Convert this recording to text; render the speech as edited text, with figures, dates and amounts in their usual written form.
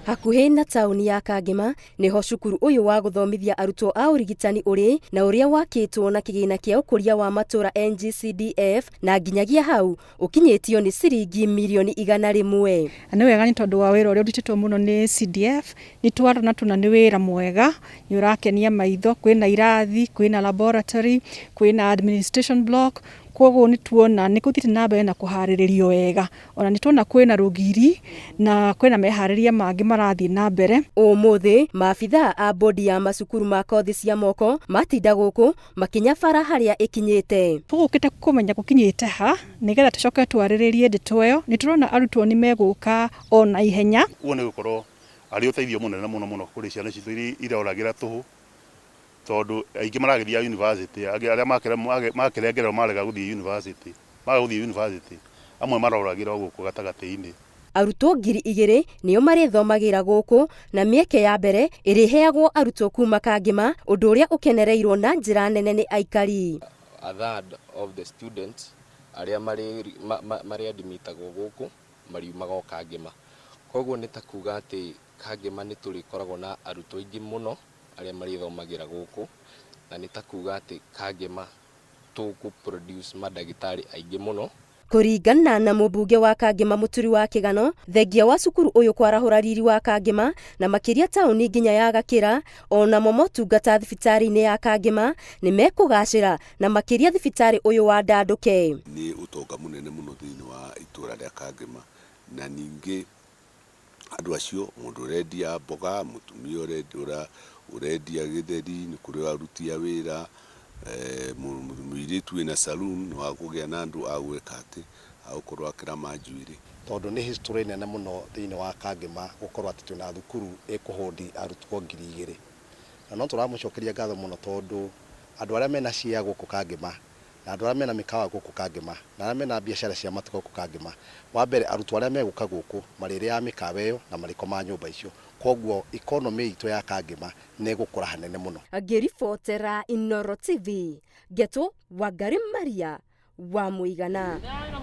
Hakuhĩ na taũni ya Kangema nĩho cukuru ũyũ wa gũthomithia arutwo a ũrigitani ũrĩ na ũrĩa wakĩtwo na kĩgĩna kĩa ũkũria wa matũra NGCDF na nginyagia hau ũkinyĩtio nĩ ciringi mirioni 100. Nĩ wega nĩ tondũ wa wĩra ũrĩa ũrutĩtwo mũno nĩ CDF. Nĩ twarona tuna nĩ wĩra mwega, nĩ ũrakenia maitho, kwĩna irathi, kwĩna laboratory, kwĩna administration block. Koguo nĩ tuona nĩ gũthiĩte na mbere na kũharĩrĩrio wega. Ona nĩ tuona kwĩna rũgiri na kwĩna meharĩria mangĩ marathiĩ na mbere. Ũmũthĩ maabithaa a bodi ya macukuru ma kothi cia moko matinda gũkũ makĩnyabara harĩa ĩkinyĩte. Tũgũkĩte kũmenya gũkinyĩte ha nĩgetha tũcoke twarĩrĩrie ndeto ĩyo. Nĩ tũrona arutwo nĩ megũka o na ihenya. Ũguo nĩ gũkorwo arĩ ũteithio mũnene mũno mũno kũrĩ ciana citũ iria iroragĩra tũhũ, tondũ aingĩ maragĩthiĩ university, angĩ arĩa makĩrengererwo marega gũthiĩ university, maga gũthiĩ university, amwe maroragĩra o gũkũ gatagatĩ-inĩ. Arutwo 2000 nĩo marĩthomagĩra gũkũ na mĩeke ya mbere ĩrĩheagwo arutwo kuma Kangema, ũndũ ũrĩa ũkenereirwo na njĩra nene nĩ aikari. A third of the students arĩa marĩ admitagwo gũkũ mariumaga o Kangema. Koguo nĩ ta kuga atĩ Kangema nĩ tũrĩkoragwo na arutwo aingĩ mũno arĩa marĩthomagĩra gũkũ, na nĩ ta kuga atĩ Kangema tũkũ produce mandagĩtarĩ aingĩ mũno. Kũringana na mũmbunge wa Kangema Mũturi wa Kĩgano, thengia wa cukuru ũyũ kwarahũra riri wa Kangema na makĩria taũni nginya ya Gakĩra, onamo motungata thibitarĩ-inĩ ya Kangema nĩ mekũgacĩra na makĩria thibitarĩ ũyũ wa Ndandũke. Nĩ ũtonga mũnene mũno thĩinĩ wa itũra rĩa Kangema, na ningĩ andũ acio, mũndũ ũrendia mboga, mũtumia ũrendia gĩtheri, nĩ kũrĩ aruti a wĩra, mũirĩtu wĩna saloon nĩ wa kũgĩa na andũ a gwĩka atĩ a gũkorwo akĩrama njuĩrĩ. Tondũ nĩ history nene mũno thĩinĩ wa Kangema gũkorwo atĩ twĩna thukuru ĩkũhũndi arutwo 2000. Na no tũramũcokeria ngatho mũno tondũ andũ arĩa mena cia gũkũ Kangema na andũ arĩa mena mĩkawa gũkũ Kangema na arĩa mena biacara cia matuka gũkũ Kangema, wa mbere arutwo arĩa megũka gũkũ marĩrĩaga mĩkawa ĩyo na marĩkomaga nyũmba icio. Koguo economy itũ ya Kangema nĩ ĩgũkũra hanene mũno. Ngĩribotera Inooro TV, Ngeto Wangari Maria wa Mũigana.